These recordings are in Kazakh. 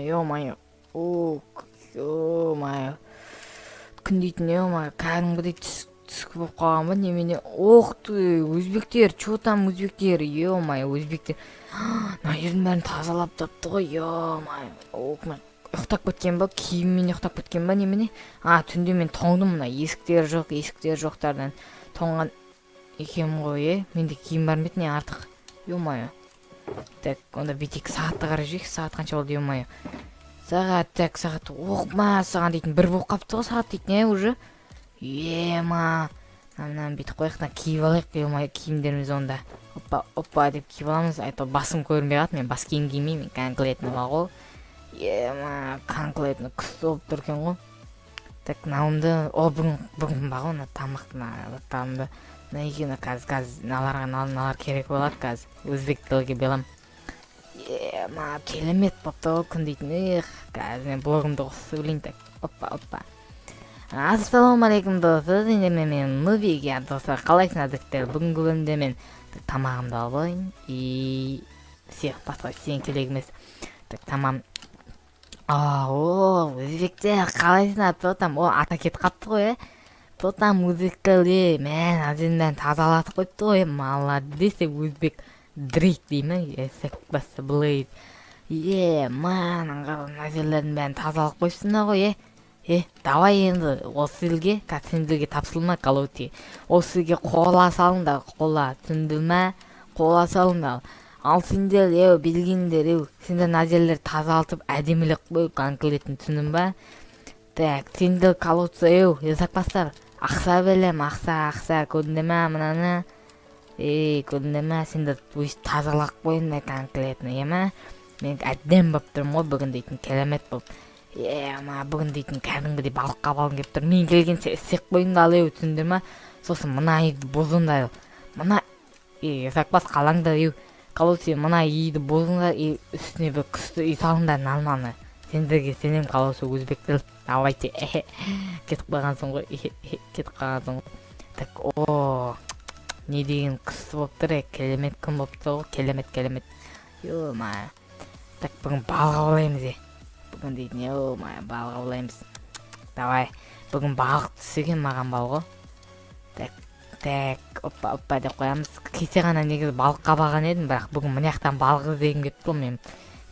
Ё-моё, о, ё-моё, күн дейтін, ё-моё, кәдімгідей түскі болып қалған ба, немене? Ох ты, өзбектер, че там, өзбектер, ё-моё, өзбектер мына жердің бәрін тазалап тапты ғой, ё-моё. Ох, мен ұйықтап кеткен ба, киіммен ұйықтап кеткен ба, немене? А, түнде мен тоңдым, мына есіктер жоқ, есіктер жоқтардан тоңған екенмін ғой. Е, менде киім бар ма еді, не артық? Ё-моё. Так, онда бүйтейік, сағатты қарап жіберейік, сағат қанша болды? Ё-моё, сағат, так, сағат, ох, саған дейтін, 1 болып қалыпты ғой сағат дейтін, иә, уже. Ема, мынаны бүйтіп қояйық, мына киіп алайық, ё-моё, киімдерімізді онда опа, опа деп киіп аламыз. А то басым көрінбей қалады, мен бас киім кимеймін конкретно бар ғой. Ема, конкретно күшті болып тұр екен ғой. Так, мынауымды, о, бүгін бар ғой, мына тамақ, мына заттарымды, мына екеуі қазір мыналарға, мыналар керек болады қазір, өзбек тілге беремін. Ема, керемет болып тұр ғой күн дейтін. Эх, қазір мен блогымды қосып сөйлейін. Так, опа, опа, ассалаумағалейкум, достар, сендермен мен, Нубик. Иә, достар, қалайсыңдар, жігіттер? Бүгінгі бөлімде мен тамағымды алып алайын и все, басқа ештеңе керек емес. Так, тамам. А, о, өзбектер, қалайсыңдар, че там? О, ата кетіп қалыпты ғой, е, че там, өзбектер? Е, мә, мына жердің бәрін тазалатып қойыпты ғой, молодец деп, өзбек дрейк дей ма, блейд. Е, мына жерлердің бәрін тазалап қойыпсыңдар ғой. Е, е, давай енді осы елге, қазір сендерге тапсырма, короче, осы елге қола салыңдар, қола, түсінді ма? Қола салыңдар. Ал сендер, еу, білгендер, еу, сендер мына жерлерді тазалтып, әдемілеп қой конкретно, түсіндің ба? Так, сендер, короче, еу, жасақпастар, ақша беремін, ақша, ақша, көрдіңдер ма мынаны? Ей, көрдіңдер ма? Сендер өйстіп тазалап қойыңдар конкретно, иә ма? Мен әдемі болып тұрмын ғой бүгін дейтін, керемет болып. Е, ма, бүгін дейтін кәдімгідей балыққа барғым келіп тұр. Мен келгенше істеп қойыңдар, ал, еу, түсіндіңдер ма? Сосын мына үйді бұзыңдар, мына, ей, жасақбас, қалаңдар, еу, короче, мына үйді бұзыңдар и үстіне бір күшті үй салыңдар, нормально. Сендерге сенемін, короче, өзбектер, давайте. Кетіп қалғансың ғой, кетіп қалғансың ғой. Так, о, не деген күшті болып тұр, е, керемет күн болып тұр ғой, керемет, керемет, ё-моё. Так, бүгін балық аулаймыз, е, бүгін дейтін, ё-моё, балық аулаймыз. Давай, бүгін балық түссе екен маған, бал ғой. Так, так, опа, опа деп қоямыз. Кеше ғана негізі балыққа барған едім, бірақ бүгін мына жақтан балық іздегім келіп тұр. Мен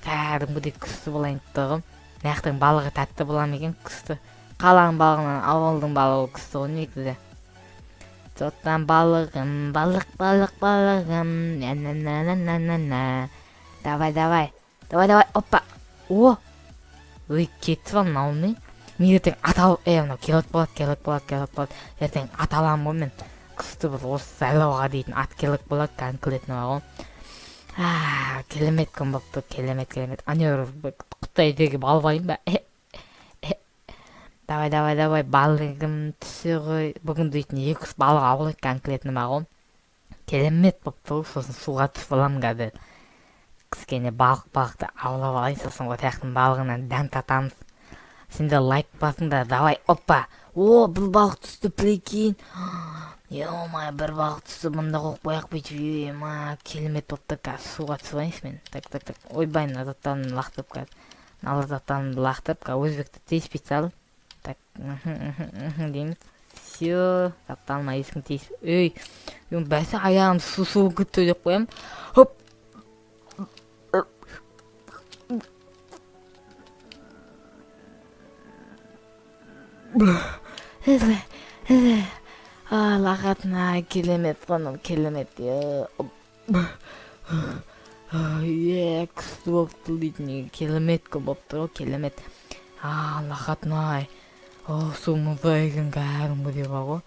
кәдімгідей күшті болайын деп тұр ғой. Мына жақтың балығы тәтті бола ма екен, күшті? Қаланың балығынан ауылдың балығы күшті ғой негізі. Соттан балығым, балық, балық, балығым, на на на на на на. Давай, давай, давай, давай, опа, о, ой, кетіп ал, мынау не? Мен ертең ат алып, е, мынау керек болады, керек болады, керек болады. Ертең ат аламын ғой мен, күшті бір, осы сайлауға дейтін ат керек болады конкретно бар ғой. А, керемет күн болып тұр, керемет, керемет. Ане бір құттай жерге алып алайын ба? Давай, давай, давай, балығым түсе ғой. Бүгін дейтін екі үш балық аулайық конкретно бар ғой, керемет болып тұр ғой. Сосын суға түсіп аламын қазір кішкене, балықты аулап алайын, сосын ол жақтың балығынан дәм татамыз. Сендер лайк басыңдар, давай, опа, о, бір балық түсті, прикинь, ё-моё, бір балық түсті. Мында қойып қояйық бүйтіп. Ема, керемет болып тұр. Қазір суға түсіп алайыншы мен. Так, так, так, ойбай, мына заттарымды лақтырып, қазір мына заттарымды лақтырып, қазір өзбекті тиіспей салып, так, дейміз. Все, заттарыма ешкім тиіс, ей, бәсе, аяғым су болып кетті деп қоямын. Хоп. А, лақатына, керемет қой мынау, керемет. Е, күшті болып тұр дейтін, керемет күн болып тұр ғой, керемет. А, лақатына, о, су мұздай екен кәдімгідей бар ғой.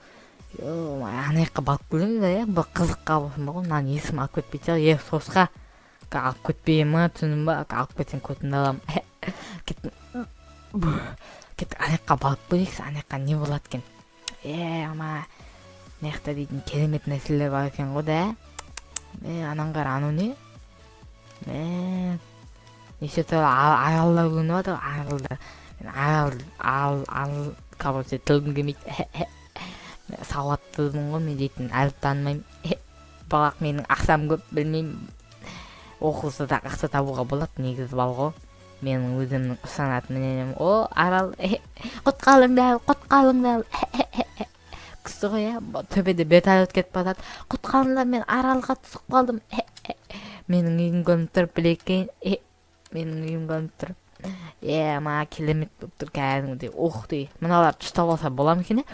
Ана жаққа барып келеміз да, иә, бір қызыққа болсын бар ғой. Мынаны ешкім алып кетпейтін шығар, е, сосқа алып кетпей ма, түсіндің ба? Алып кетсең, көтіңді аламын. Кеттім, кеттік, ана жаққа барып көрейікші, ана жаққа не болады екен? Е, ама мына жақта дейтін керемет нәрселер бар екен ғой да. Е, ананы қара, анау не? Мә, неше түрлі аралдар көрініп жатыр, аралдар. Мен арал ал ал, короче, тілгім келмейді, сауаттымын ғой мен дейтін, әлі танымаймын, бірақ менің ақшам көп, білмеймін. Оқылса да ақша табуға болады негізі, бар ғой, менің өзімнің ұстанатын мнением. О, Арал, құтқарыңдар, құтқарыңдар! Күшті ғой, иә. Төбеде вертолет кетіп бара жатыр. Құтқарыңдар, мен Аралға түсіп қалдым. Менің үйім көрініп тұр, білекей, менің үйім көрініп тұр. Е, маған керемет болып тұр кәдімгідей. Ух ты, мыналарды ұстап алса бола ма екен, иә?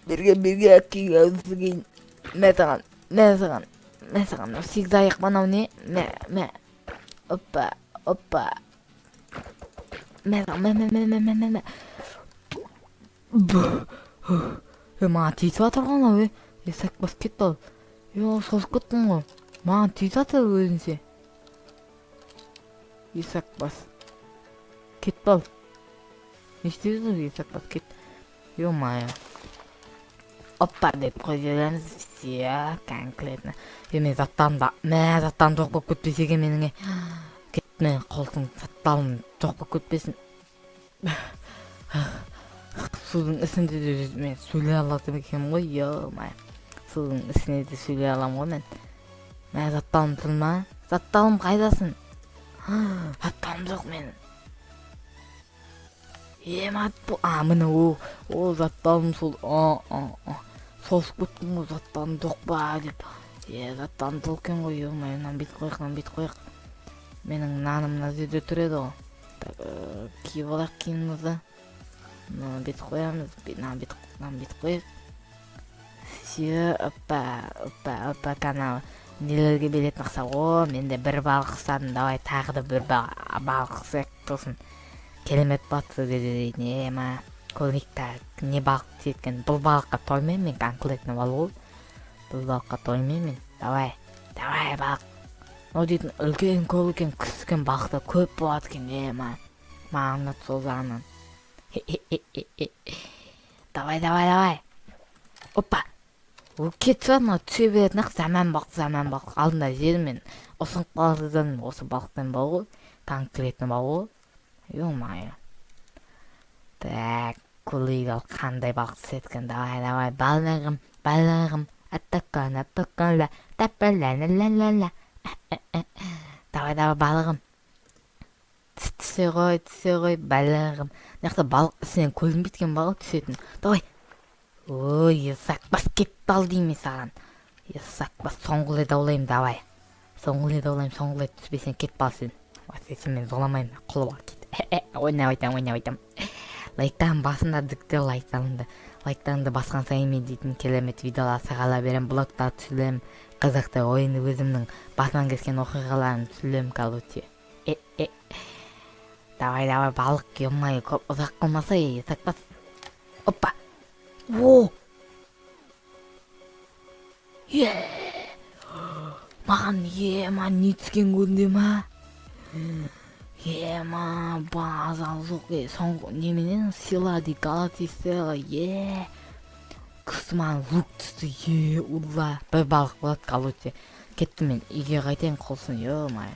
Берге, берге, әкең, мә саған, мә саған, мә саған! Мынау сегіз аяқ, мынау не? Мә, мә, опа, опа, мә саған, мә, мә, мә, мә, мә, мә, мә! Е, маған тиісіп жатыр ғой анау. Е, есек басып кетті ал. Е, созып кеттім ғой, маған тиісіп жатыр өзінше. Есек бас, кет, бал, не істеп жатыр? Есек бас, кет, ё-моё! Опа деп қойып жібереміз. Все конкретно. Е, мен заттарым да, мә, заттарым жоқ болып кетпесе екен менің. Е, кет, мен қолтың заттарым жоқ болып кетпесін. Судың ішінде де мен сөйлей алады екенмін ғой, ё-моё, судың ішінде де сөйлей аламын ғой мен. Мә, заттарым тұр ма? Заттарым қайдасың? Заттарым жоқ менің. Ема, а, міне. О, о, заттарым сол. А, а, а, сосып кеттім ғой, заттарым жоқ па деп. Е, заттарым жоқ екен ғой, ё-моё. Мынаны бүйтіп қояйық, мынаны бүйтіп қояйық. Менің наным мына жерде тұр еді ғой. Так, киіп алайық киімімізді. Мынаны бүйтіп қоямыз, мынаны бүйтіп, мынаны бүйтіп қояйық. Все, опа, опа, опа. Канал нелерге беретін ақша? О, менде бір балық ұстадым. Давай тағы да бір балық ұстайық тосын. Керемет болады дейтін. Ема, көрейік та, не балық тиеді екен. Бұл балыққа тоймаймын мен, конкретно бар ғой, бұл балыққа тоймаймын мен. Давай, давай, балық! Мынау дейтін үлкен көл екен, күшті балықтар көп болады екен. Ема, маған ұнады сол жағынан. Давай, давай, давай, опа! Ол кетіп мынау, түсе беретін ақ. Жаман балық, жаман балық. Алдында жедім мен, ұсынып қалдым осы балықтан, бар ғой, конкретно бар ғой, ё-моё. Так, көрейік ал, қандай балық түседі екен. Давай, давай, балығым, балығым! Ла, давай, давай, балығым, түсе ғой, түсе ғой, балығым! Мына жақта балық ішінен көрінбейді екен балық түсетін. Давай! Ой, есак бас, кетті ал деймін мен саған, есак бас! Соңғы рет аулаймын, давай, соңғы рет аулаймын. Соңғы рет түспесең, кет, бал, сен сен мен зорламаймын, құл бол, кет. Ойнап айтамын, ойнап айтамын. Лайктан басыңдар, жігіттер, лайктарыңды. Лайктарыңды басқан сайын мен дейтін керемет видеолар сығара беремін, блогтар түсіремін, қызықты ойын, өзімнің басынан кешкен оқиғаларымды түсіремін, короче. Э, э, давай, давай, балық! Ё-моё, көп ұзақ қылмаса, есак бас. Опа! О, е, маған, ема, не түскен, көрдіңдер ма? Ема, базар жоқ. Е, соңғы неменен сила ди галатисела. Е, күшті, маған лук түсті. Е, ура, бір балық болады, короче. Кеттім, мен үйге қайтайын, құрсын. Ё-моё,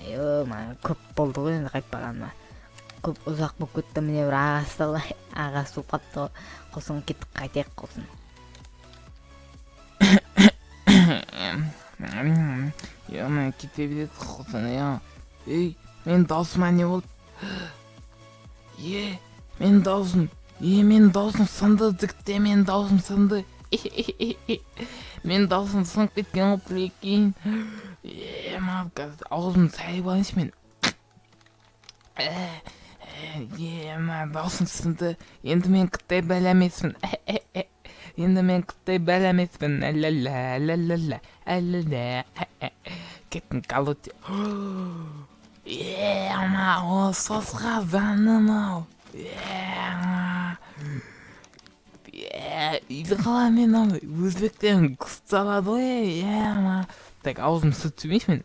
ё-моё, көп болды ғой енді қайтпағаныма, көп ұзақ болып кетті. Міне, бір ағаш, ағаш болып қалыпты ғой. Құрсын, кеттік, қайтайық, құрсын. Ё-моё, кете береді, құрсын, иә. Ей, менің даусыма не болды? Е, менің даусым, е, менің даусым сынды, жігіттер, менің даусым сынды. Менің даусым сынып кеткен ғой, прикинь. Е, маған қазір аузымды сайып алайыншы мен. Е, мына даусым сынды. Енді мен қытай бәле емеспін. Енді мен қытай бәле емеспін. Ля ля ля ля ля ля ля. Кеттім, короче. Е, ана, о, сосқа жаным ау. Е, е, үйді қала мен ана өзбектердің күш салады ғой. Е, ана. Так, аузым сүт жемейші мен.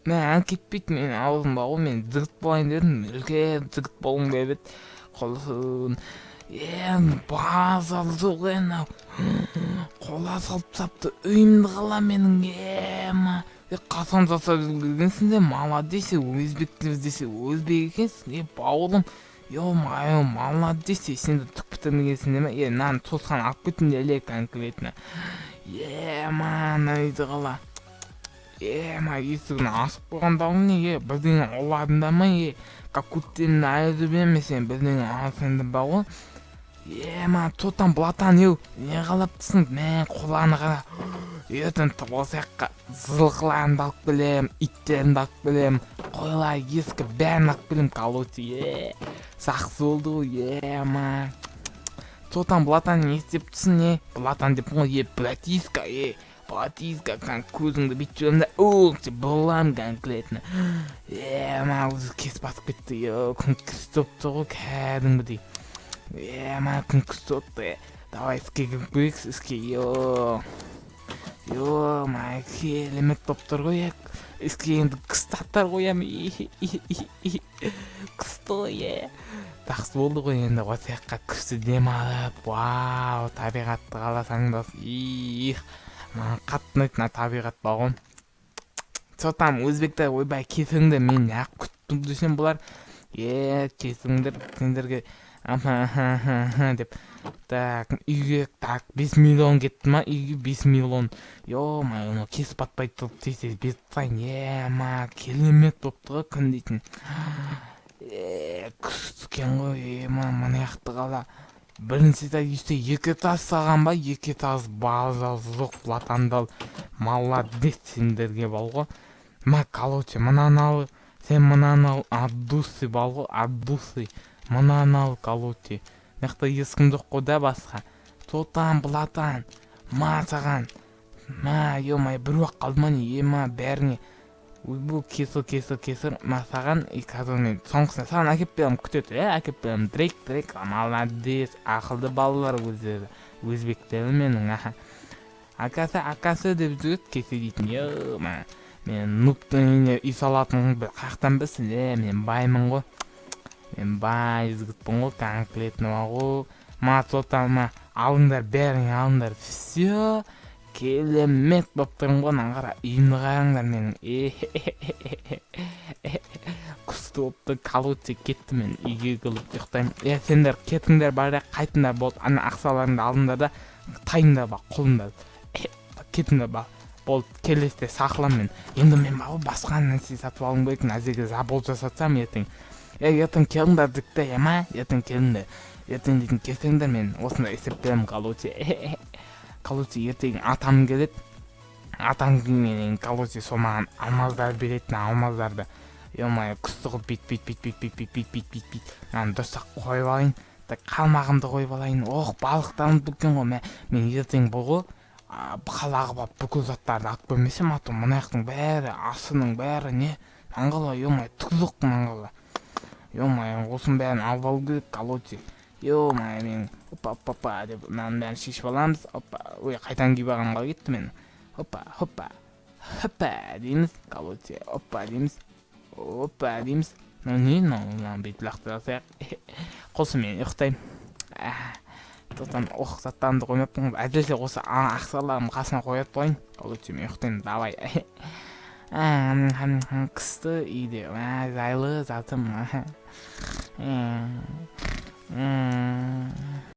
Мә, кетпейді менің аузым бар ғой. Мен жігіт болайын дедім, үлкен жігіт болғым келіп еді, құрсын. Е, базар жоқ, е, мынау қола салып тастапты үйімді қала менің. Е, ма, е, қашан жасап үлгергенсің де, молодец! Өзбек десе, өзбек екенсің, е, бауырым. Ё-моё, молодец, сен де түк бітірмегенсің ме? Е, мынаны туысқан алып кетіңдер еле конкретно. Е, мына үйді қала. Е, ма, есігін ашып қойған не? Е, бірдеңе ұрладыңдар ма? Е, как көттеріңді айырып жіберемін сен, бірдеңе алсаңдар ба ғой. Е, ма, тотан блатан, еу, не қалаптысың? Мә, құлағына қара. Ертең осы жаққа жылқыларымды алып келемін, иттерімді алып келемін, қойлар, ескі бәрін алып келемін, короче. Е, жақсы болды ғой, е, ма. Тотан блатан, не істеп тұрсың, не? Блатан деппін ғой, е, братишка, е, братишка, көзіңді бүйтіп жіберемін да, ух, деп бұламын конкретно. Е, ма, өзі кесіп басып кетті, е, күн күшті болып тұр ғой, кәдімгідей. Е, ма, күн күшті болып тұр, е. Давай іске кіріп көрейік, іске, е. Ё, ма, керемет болып тұр ғой, е. Іске енді кстаттар қоямын. Күшті ғой, е. Жақсы болды ғой енді осы жаққа күшті демалып, вау, табиғатты қаласаңдар, их, маған қатты ұнайды мына табиғат бар ғой. Че там, өзбектер, ойбай, кесіңдер, мен неғып күттім десем бұлар, е, кесіңдер, сендерге деп. Так, үйге, так, 5 миллион кетті ма үйге, 5 миллион. Ё-моё, мынау кесіп батпай тұрып тез тез беріп тастайын. Е, ма, керемет болып тұр ғой күн дейтін. Е, күшті екен ғой, е, ма, мына жақты қала. Бірінші этаж үйсте екі этаж салған ба? Екі этаж базар жоқ, блатандал, молодец сендерге бар ғой. Ма, короче, мынаны ал, сен мынаны ал, от души бар ғой, от души. Мынаны ал, короче. Мына жақта ешкім жоқ қой да басқа. Тотан, блатан, ма саған. Ма, ё-моё, бір уақ қалды ма не? Е, ма, бәріңе. Ойбу, кесір, кесір, кесір, ма саған, и қазір мен соңғысын саған әкеліп беремін, күте тұр, иә, әкеліп беремін. Дрейк, Дрейк, молодец, ақылды балалар өздері, өзбектері менің, аха. Акасы, акасы деп жүреді кесе дейтін, е, ма. Мен нубтың үйіне үй салатынын қаяқтан білсін, е, мен баймын ғой. Мен бай жігітпін ғой, конкретно ғой. Ма, тотан, ма, алыңдар, бәрің алыңдар, все. Керемет болып тұрмын ғой, мынаны қара, үйімді қараңдар менің. Күшті болып тұр, короче, кеттім мен үйге келіп ұйықтаймын. Е, сендер кетіңдер, бар, қайтыңдар, болды, ана ақшаларыңды алыңдар да тайыңдар ба, құлыңдар. Кетіңдер ба, болды, келесіде сақыламын мен. Енді мен бар ғой, басқа нәрсе сатып алуым керек, мына жерге забор жасатсам ертең. Е, ертең келіңдер, жігіттер, е, ма, ертең келіңдер. Ертең дейтін келсеңдер, мен осындай істеп беремін, короче. Короче, ертең атам келеді. Атам келгеннен кейін, короче, сол маған алмаздар береді, мына алмаздарды. Ё-моё, күшті қылып бүйт, бүйт, бүйт, бүйт, бүйт, бүйт, бүйт, бүйт, бүйт, бүйт. Мынаны дұрыстап қойып алайын. Так, қалмағымды қойып алайын. Ох, балықтарым екен ғой, мә. Мен ертең бұл ғой, қалаға барып бүкіл заттарды алып келмесем, а то мына жақтың бәрі, асының бәрі не, мынаны ё-моё, түк жоқ мынаны. Ё-моё, осының бәрін алып алу керек, короче. Ё-моё, мен опа, опа, опа деп мынаның бәрін шешіп аламыз. Опа, ой, қайтадан киіп алғаным қалай кетті мен. Опа, хоппа, хоппа дейміз, короче, опа дейміз, опа дейміз. Мынау не мынау? Мынаны бүйтіп лақтыра салайық. Құрсын, мен ұйықтаймын. Тоқтан, ох, заттарымды қоймаппын ғой. Әділсе осы ақшаларымды қасына қоя қояйын. Короче, мен ұйықтаймын, давай. Қысты үйде жайлы жатырмын.